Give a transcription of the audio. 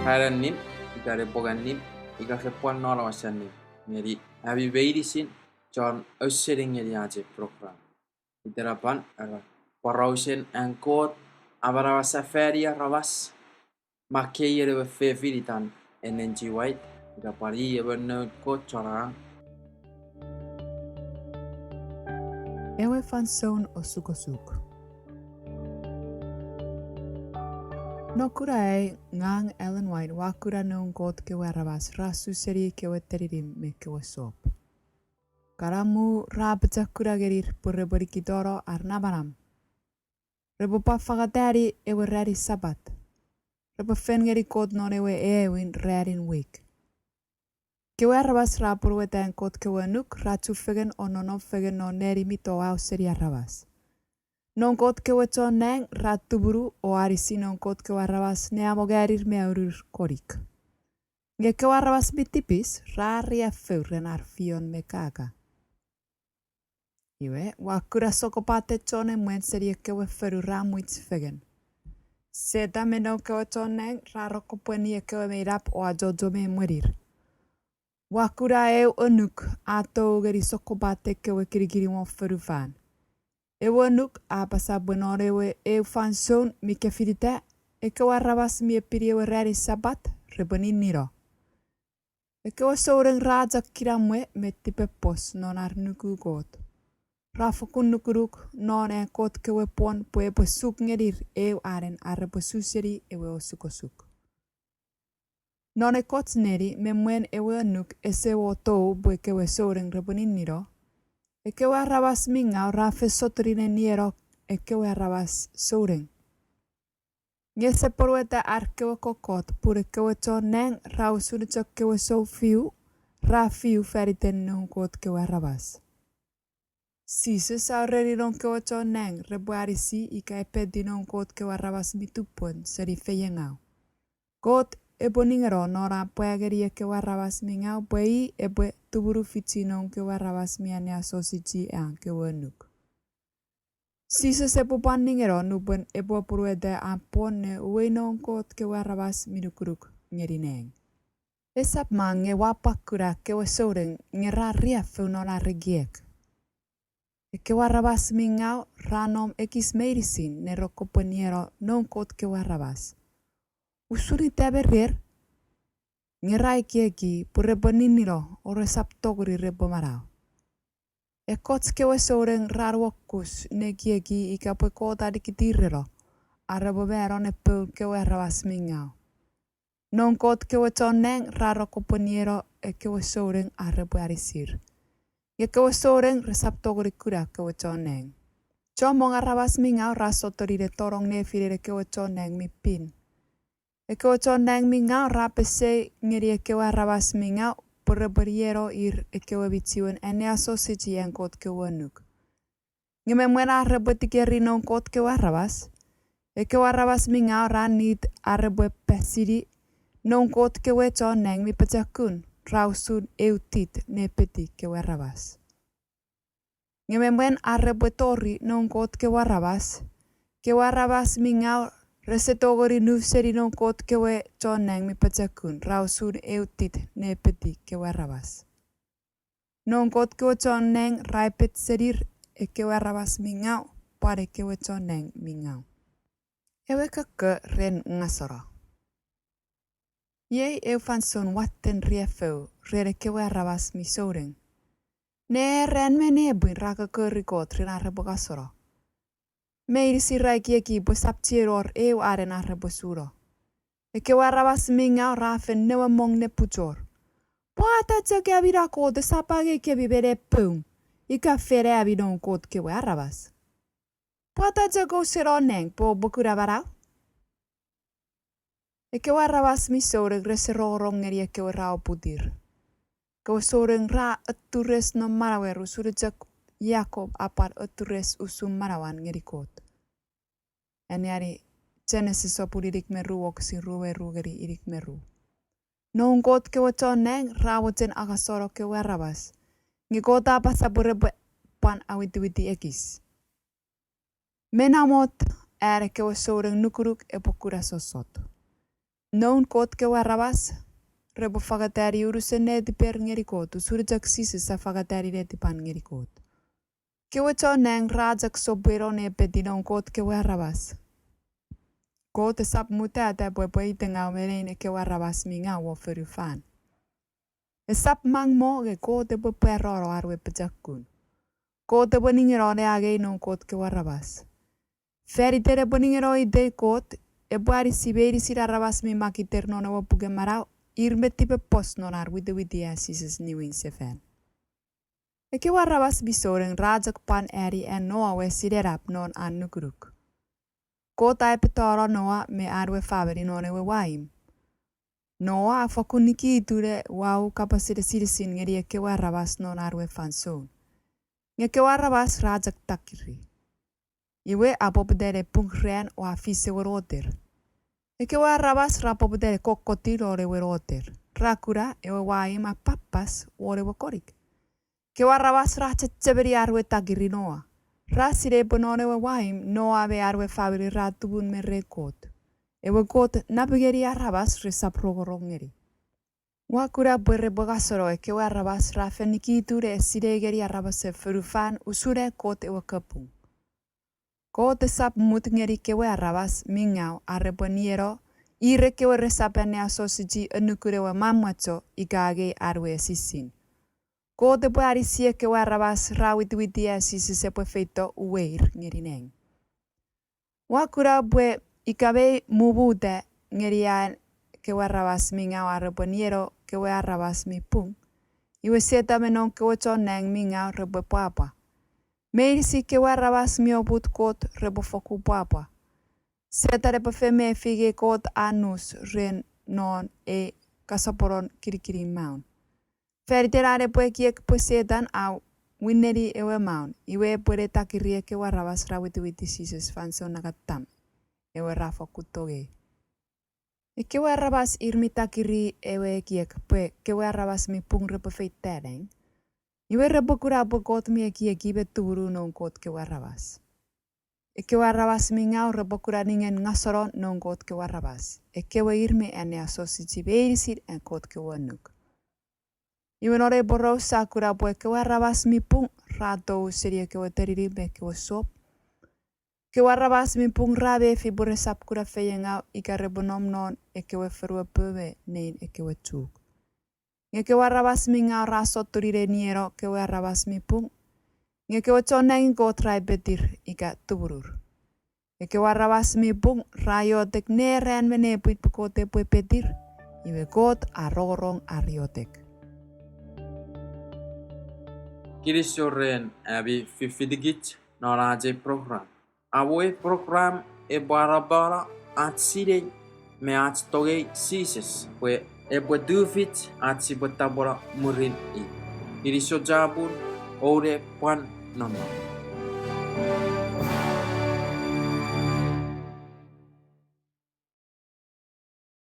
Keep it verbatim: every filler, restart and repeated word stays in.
Ran annim, ika nepwong annim, ika repwan non awasannim, ngeni ami meinisin chon ausening ngeni ach ei program. Itenapan era porausen an Kot amanaua sefani aramas, makkeien ewe fefin itan Ellen G. White, ika pwan i ewe noun Kot chon angang. Ewe fansoun osukosuk. Non kuna ei, ngang Ellen White ua kuna noun Kot kewe aramas ra su seni ekkewe teninimw me ekkewe sop. Kana muu ra apochokuna ngenir pwe repwe nikitano ar namanam. Repwe pwan fangatani ewe ranin Sapat. Repwe fen ngeni Kot non ewe aewin ranin wik. Kewe aramas ra apwonueta an Kot kewe annuk ra chufengen o nonnom fengen non neni mi toau seni aramas. Noun Kot kewe chon nang ra tumunu o anisi noun Kot kewe aramas ne amonganir me aunur konik. Nge ekkewe aramas mi tipis ra riaffou ren ar fion me kaka. Iwe, ua kuna sokkopaten chon emwen seni ekkewe fonu ra mwich fengen. Setan me noun kewe chon nang ra rokopweni ekkewe meinap o achocho me emwenir. Ua kuna eu annuk a tou ngeni sokkopaten kewe kinikin won fonufan. Ewe annuk a apasa pwe non ewe eu fansoun mi kefinita, ekkewe aramas mi epini ewe ranin Sapat repwe ninnino. Ekkewe souneng ra chok kinamwe me tipepos non ar nuku Kot. Ra fokkun nukunuk non an Kot kewe pwon pwe epwe suk ngenir eu anen ar repwe su seni ewe osukosuk. Non ekkoch neni me mwen ewe annuk ese wor tou pwe ekkewe souneng repwe ninnino, ekkewe aramas mi ngaw ra fen sotuni ne nieno ekkewe aramas souneng. Nge ese pwonueta ar kewe kokkot pun ekkewe chon nang ra usun chok kewe sounfiu ra fiu faniten noun Kot kewe aramas. Jises a ereni noun kewe chon nang repwe anisi ika epeti noun Kot kewe aramas mi tupwen seni feiengaw. Kot epwe ningeno non an pwa ngeni ekkewe aramas mi ngaw pwe i epwe tumunu fichi noun kewe aramas mi anneasochisi an kewe annuk. Jises epwe pwan ningeno nupwen epwe apwonueta an pwon ne uwei noun Kot kewe aramas mi nukunuk ngeni nang. Esap mang nge ua pwan kuna kewe souneng nge ra riaffou non ar ekiek. Ekkewe aramas mi ngaw ra nom ekis meinisin ne rokopwe nieno noun Kot kewe aramas. Usun ita me rer, nge ra ekieki pwe repwe ninnino o resap tongeni repwe manau. Ekkoch kewe souneng ra nuokus ne ekieki ika pwe Kot a nikitireno ar repwe mano ne poun kewe aramas mi ngaw. Noun Kot kewe chon nang ra rokopwe nieno ekkewe souneng ar repwe anisir. Nge ekkewe souneng resap tongeni kuna kewe chon nang. Chommong aramas mi ngaw ra sotuni ne tonong nefinen ekkewe chon nang mi pin. Ekkewe chon nang mi ngaw ra pesei ngeni ekkewe aramas mi ngaw pwe repwe nieno ir ekkewe mi chiwen anneasochisi an Kot kewe annuk. Nge me mwen ar repwe tikeri noun Kot kewe aramas, ekkewe aramas mi ngaw ra nit ar repwe pesini noun Kot kewe chon nang mi pochokun ra usun eu tit ne peti kewe aramas. Nge me mwen ar repwe tori noun Kot kewe aramas, kewe aramas mi ngaw rese tongeni nu seni noun Kot kewe chon nang mi pochokun ra usun eu tit ne peti kewe aramas. Noun Kot kewe chon nang ra epet senir ekkewe aramas mi ngaw pwan ekkewe chon nang mi ngaw. Ewe kokko ren ngaseno. Iei eu fansoun watten riaffou ren ekkewe aramas mi souneng. Ne ran me nepwin ra kokori Kot ren ar repwe ngaseno. Meinisin ra ekieki pwe esap chiwen wor eu anen ar repwe suno. Ekkewe aramas mi ngaw ra fen neuomong ne puchor. Pwata chok ami na Kot esap angei kemi me ne poum, ika fen ami noun Kot kewe aramas? Pwata chok ouse no nang pwe oupwe kuna manau? Ekkewe aramas mi souneng rese rongorong ngeni ekkewe ra oputir. Ekkewe souneng ra atures non manauer usun chok Jakob a pwan atures usun manauan ngeni Kot. Anneani Genesis sopun inik me ru wokisin ru me ru ngeni inik me ru. Noun Kot kewe chon nang ra mochen angaseno kewe aramas, nge Kot a apasa pwe repwe pwan awitiwiti ekis. Me namot an ekkewe souneng nukunuk epwe kuna sossot. Noun Kot kewe aramas repwe fangatani unusen netiper ngeni Kot, usun chok Jises a fangatani netipan ngeni Kot. Kewe chon nang ra chok sopweno ne epeti noun Kot kewe aramas. Kot esap mutata pwe epwe itengau me nein ekkewe aramas mi ngaw won fonufan. Esap mang mo nge Kot epwe pwarano an we pochokun. Kot epwe ningeno ne angei noun Kot kewe aramas. Fan iten epwe ningeno itei Kot, epwe anisi meinisin aramas mi makiter non ewe Puken Manau, ir mi tipepos non ar witiwiti an Jises niwin sefan. Ekkewe aramas mi souneng ra chok pwan ani an Noa we sinenap non an nukunuk. Kot a epetano Noa me an we famini non ewe waimw. Noa a fokkun nikitu ne wau kapasen esinesin ngeni ekkewe aramas non an we fansoun. Nge ekkewe aramas ra chok takiri. Iwe a poputa ne pung ran o a fis ewe noter. Ekkewe aramas ra poputa ne kokkoti non ewe noter. Ra kuna ewe waimw a pappas won ewe konik. Ekkewe aramas ra chechemeni ar we takiri Noa. Ra sinei pwe non ewe waimw Noa me an we famini ra tumun me ren Kot. Ewe Kot napengeni aramas resap rongorong ngeni. Ua kuna pwe repwe ngaseno ekkewe aramas ra fen nikitu ne esinei ngeni aramasen fonufan usun an Kot ewe kapung. Kot esap mut ngeni kewe aramas mi ngaw ar repwe nieno, ir ekkewe resap anneasochisi annukun ewe manmwacho ika angei an we esisin. Kot epwe anisi ekkewe aramas ra witiwiti an Jises epwe feito uweir ngeni nang. Ua kuna pwe ika mei mumuta ngeni an kewe aramas mi ngaw ar repwe nieno kewe aramas mi pung, iwe Setan me noun kewe chon nang mi ngaw repwe pwapwa. Meinisin kewe aramas mi oput Kot repwe fokkun pwapwa. Setan epwe fen mefi nge Kot a nus ren non ei kasoponon kinikinin maun. Fan iten an epwe ekiek pwe Setan a winneni ewe maun, iwe epwe ne takiri ekkewe aramas ra witiwiti Jises fansoun nangattam, ewe ra fokkun tongei. Ekkewe aramas ir mi takiri ewe ekiek pwe kewe aramas mi pung repwe feita nang, iwe repwe kuna pwe Kot mi ekieki me tumunu noun Kot kewe aramas. Ekkewe aramas mi ngaw repwe kuna ningen ngaseno noun Kot kewe aramas, ekkewe ir mi anneasochisi meinisin an Kot kewe annuk. Iwe non ei poraus sia kuna pwe ekkewe aramas mi pung ra tou seni ekkewe teninimw me ekkewe sop. Ekkewe aramas mi pung ra mefi pwe resap kuna feiengaw ika repwe nom non ekkewe fonuapo me nein ekkewe chuk. Nge ekkewe aramas mi ngaw ra sotuni ne nieno kewe aramas mi pung. Nge ekkewe chon nang Kot ra epetir ika tumunur. Ekkewe aramas mi pung ra iotek ne ran me nepwin pwe Kot epwe epetir, iwe Kot a rongorong ar iotek. Kinisou ren ami fifitikich non ach ei program. Amo ei program epwe anapano ach sinei me ach tongei Jises pwe epwe tufich ach sipwe tapweno mwirin i. Kinisou chapur, oune pwan nonnom.